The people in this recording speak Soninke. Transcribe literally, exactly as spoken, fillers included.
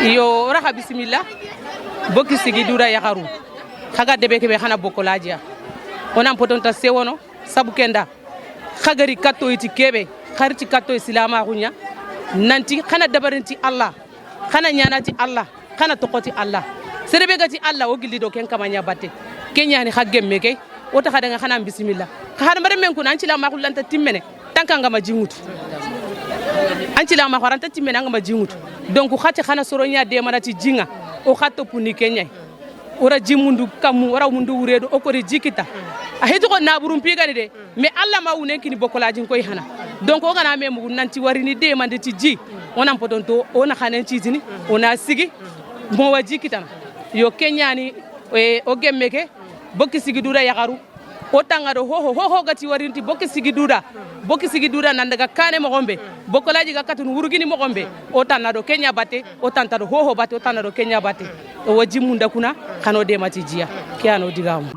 Iyo, o ra xa bisimilla. Bokki sigi duda yaxaru. Xa ga debe kebe xana bokolajiya. O nan potonta sewono, sabu kenda. Xa gari katto iti kebe, xari ti katto i silamaxu ɲa. Nanti xana dabarinti Allah. Xana ɲanati Allah, xana toxoti Allah. Sere be gati Allah, o gilli do ken kama ɲa batte. Ken ɲani xa gemme ke, o ta xa daga xana bisimilla. Xa hadamaren men kuna, an cila maxu lanta timmene, tanka ngama jingutu. An cila maxu aranta timmene, angama jingutu. Donc, xati xana soro ɲa de mana ti jinga, o xa topuni ken ɲai. O ra ji mundu kamu, o ra mundu wuredo, o kori ji kita. A heti ko naburun pigani de. Mais Allah ma wunen kini bokolajin koy hana. Donc o gana me mugu nanti warini de mande ti ji. O nan potonto, o na xanen citini, o na sigi. Mo wa ji kitana. Yo ken ɲani, eh, o gemme ke, bokki sigi duda yaxaru. O tanga do hoho, hoho gati warinti bokki sigi duda. Bokki sigi duda nan daga kane moxon be. Bokolaji ga katunu wurugini moxon be. O tanna do ken ɲa batte, o tanta do hoho batte, o tanna do ken ɲa batte. O wa ji munda kuna, xano de mati jiya. Ke ano digamu.